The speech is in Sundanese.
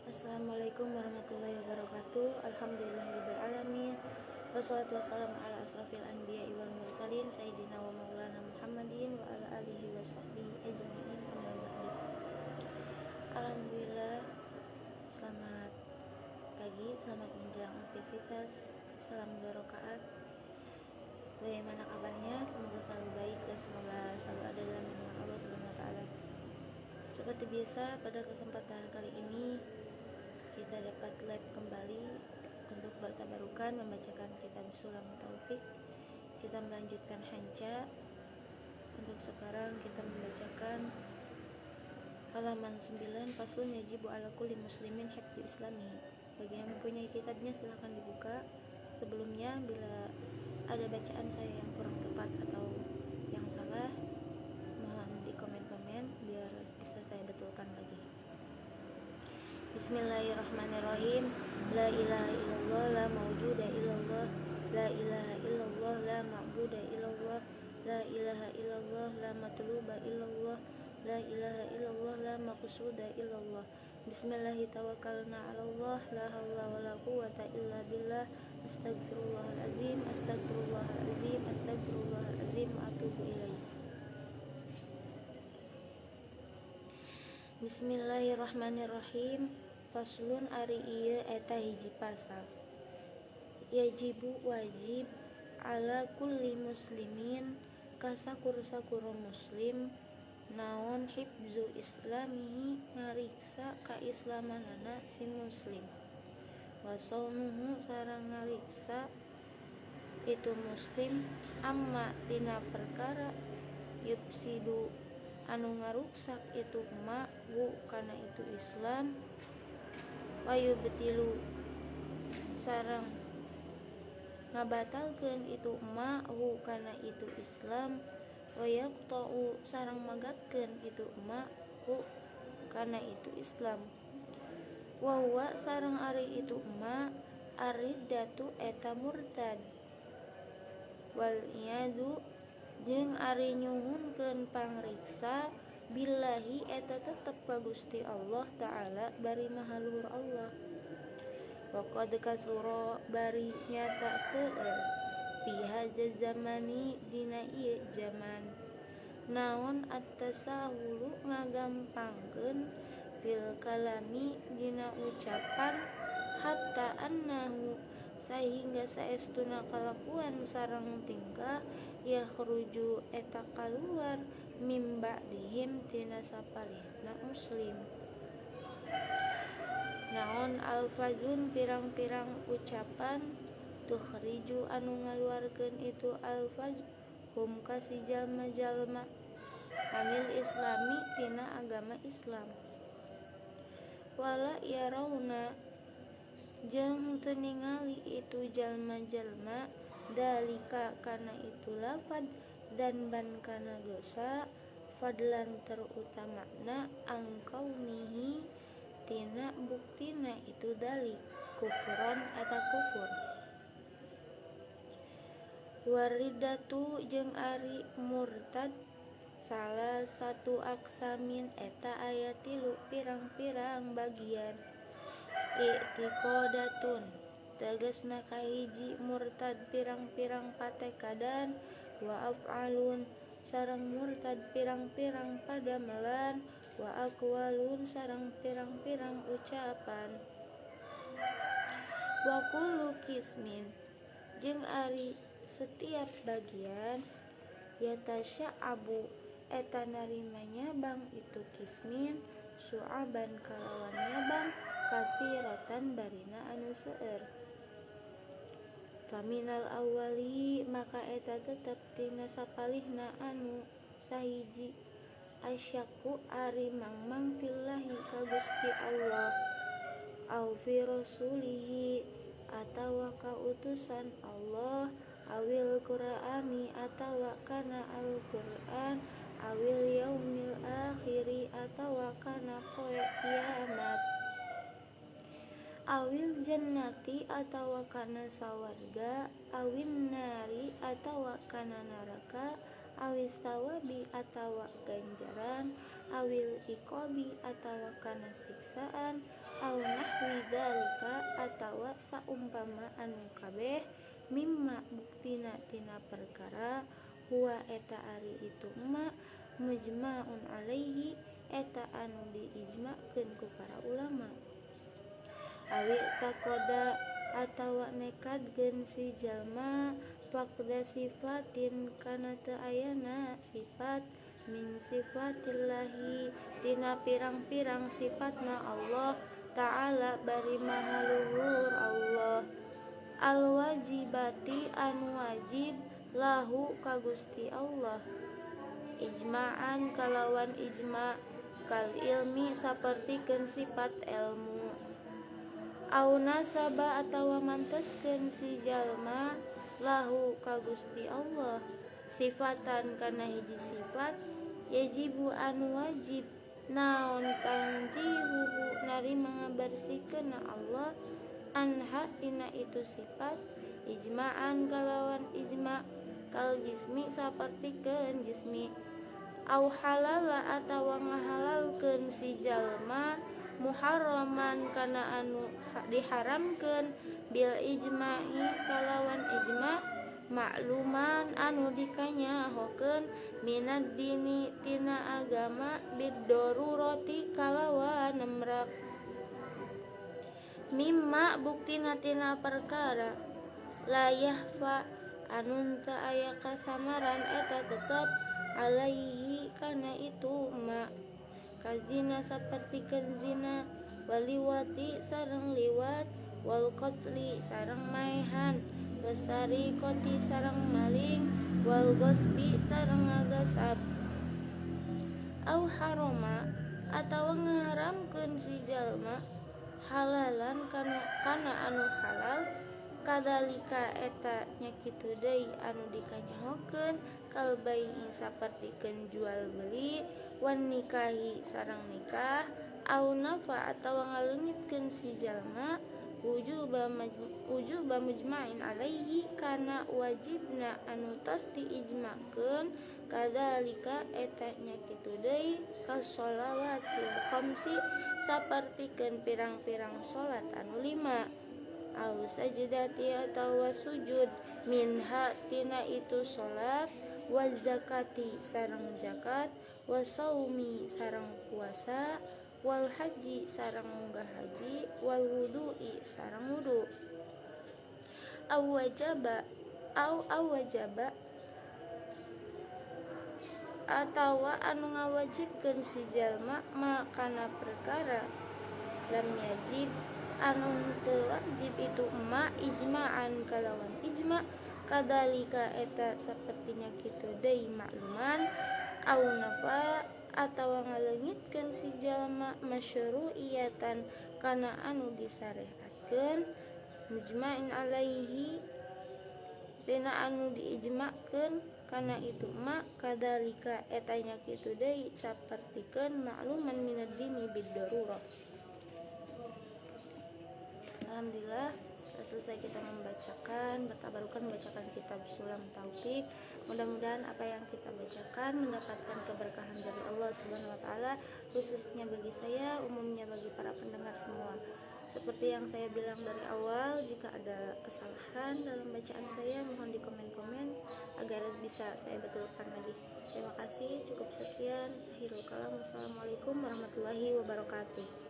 Assalamualaikum warahmatullahi wabarakatuh. Alhamdulillahirabbil alamin. Wassalatu wassalamu ala asrafil anbiya'i wal mursalin sayyidina wa maulana Muhammadin wa ala alihi wa sahbihi ajma'in. Amma ba'du. Alhamdulillah, selamat pagi, selamat menjelang aktivitas. Salam dua rakaat. Bagaimana kabarnya? Semoga selalu baik dan semoga selalu ada dalam lindungan Allah Subhanahu wa taala. Seperti biasa, pada kesempatan kali ini kita dapat live kembali untuk bertabarukan membacakan kitab Sulam Taufik. Kita melanjutkan hanca. Untuk sekarang kita membacakan halaman 9, faslun yajibu ala kulli muslimin hifdzu islami. Bagi yang mempunyai kitabnya silahkan dibuka. Sebelumnya bila ada bacaan saya yang kurang tepat atau yang salah, mohon di komen-komen biar bisa saya betulkan lagi. Bismillahirrahmanirrahim. La ilaha illallah, la mawjuda illallah, la ilaha illallah, la ma'buda illallah, la ilaha illallah, la matluba illallah, la ilaha illallah, la maqsuda illallah. Bismillahi tawakkalna 'ala Allah, la haula wala quwata illa billah. Astagfirullahalazim, astagfirullahalazim, astagfirullahalazim, wa atubu ilaih. Bismillahirrahmanirrahim. Faslun ari ieu eta hiji pasal. Yajibu wajib ala kulli muslimin ka sakur-sakur muslim naon hifzu islamihi ngariksa kaislamanana si muslim. Wa saunuhu sareng ngariksa itu muslim amma tina perkara yufsidu anu ngaruksak itu ma wu kana itu Islam wa yubtilu sareng ngabatalkeun itu ma hu kana itu Islam wa yaqta'u sareng magatkeun itu ma hu kana itu Islam wa huwa sareng ari itu ma arriddatu eta murtad wal iyadu jeung ari nyuhunkeun pangriksa billahi eta tetep ka Gusti Allah Ta'ala bari maha luhur Allah. Wa qad kasura bari nyata seueur fi hadza zamani dina ieu zaman naon at-tasahulu ngagampangkeun fil kalami dina ucapan hatta annahu sahingga saestuna kalakuan sareng tingkah yakhruju eta kaluar mim ba'dihim tina sapalihna muslim. Naon alfazun pirang-pirang ucapan tukhriju anu ngaluarkeun itu alfaz hum ka si jalma-jalma anil islami tina agama Islam. Wala yarauna jeung teu ningali itu jalma-jalma dalika kana itu lafad dan ban kana dosa fadlan terutamana angkaunihi tina buktina itu dalik kufron eta kufur. Waridatu jeung ari murtad salah satu aksamin eta aya tilu pirang-pirang bagian. I'tiqadatun tegasna kahiji murtad pirang-pirang patekadan wa af'alun sareng murtad pirang-pirang padamelan wa aqwalun sareng pirang-pirang ucapan. Wa kullu kismin jeung ari setiap bagian yatasya'abu eta narimanya bang itu kismin su'aban kalawan nyabang kasiratan barina anu seueur. Faminal awali maka eta tetep tina sapalihna anu sahiji asyaku ari mangmang fillahi ka Gusti Allah au fi rasulihi atawa ka utusan Allah awil Qur'ani atawa kana Al-Qur'an awil yaumil akhiri atawa kana poe kiamat awil jannati atawa kana sawarga awin nari atawa kana neraka awis tawabi atawa ganjaran awil iqabi atawa kana siksaan Au nahwi dzalika atawa saumpama anu kabeh mimma buktina tina perkara huwa eta ari itu ma mujma'un alaihi eta anu diijma'keun ku para ulama. Awi taqoda atawa nekadkeun si jalma faqda sifatin kana teu ayana sifat min sifatillahi tina pirang-pirang sifatna Allah Ta'ala bari maha luhur Allah. Al-wajibati anu wajib lahu ka Gusti Allah ijma'an kalawan ijma' kal ilmi sapertikeun sifat ilmu. Au nasaba atawa manteskeun si jalma lahu ka Gusti Allah sifatan kana hiji sifat yajibu anu wajib naon tanjihuhu narima ngabersihkeun Allah anha tina itu sifat ijma'an kalawan ijma' kal jismi sapertikeun jismi. Au halala atawa ngahalalkeun si jalma muharraman kana anu diharamkeun bil ijma'i kalawan ijma' makluman anu dikanyahokeun minad dini tina agama bid-darurati kalawan nemrek. Mimma buktina tina perkara la yahfa anu teu aya kasamaran eta tetep alaihi kana itu ma kazina sapertikeun zina waliwati sareng liwat wal qatli sareng maehan wasariqati sareng maling wal ghasbi sareng ngagasab. Au harama atawa ngaharamkeun si jalma halalan kana anu halal kadalika eta nya kitu deui anu dikanyahokeun kal bai'i sapertikeun jual beli wan nikahi sareng nikah. Au nafa atawa ngaleungitkeun si jalma wujuba mujma'in alaihi kana wajibna anu tos diijma'keun kadalika eta nya kitu deui kasolawatil khamsi sapertikeun pirang-pirang salat anu lima. Au sajdati atawa sujud minha tina itu salat wa zakati sareng zakat wa saumi sareng puasa wal haji sareng munggah haji wal wudu'i sareng wudu. Au wajaba au wajaba atawa anu ngawajibkeun si jalma ma kana perkara lam yajib anu teu wajib itu ma ijma'an kalawan ijma' kadalika eta sapertinya kitu deui makluman. Au nafa atawa ngaleungitkeun si jalma masyru'iyatan kana anu disareatkeun mujma'in alaihi tina anu diijma'keun kana itu ma kadalika eta nya kitu deui sapertikeun makluman minad dini bid-darurah. Alhamdulillah selesai kita membacakan, bertabarukan membacakan kitab Sulam Taufik. Mudah-mudahan apa yang kita bacakan mendapatkan keberkahan dari Allah Subhanahu wa taala, khususnya bagi saya, umumnya bagi para pendengar semua. Seperti yang saya bilang dari awal, jika ada kesalahan dalam bacaan saya mohon di komen-komen agar bisa saya betulkan lagi. Terima kasih, cukup sekian. Akhirul kalam, wassalamualaikum warahmatullahi wabarakatuh.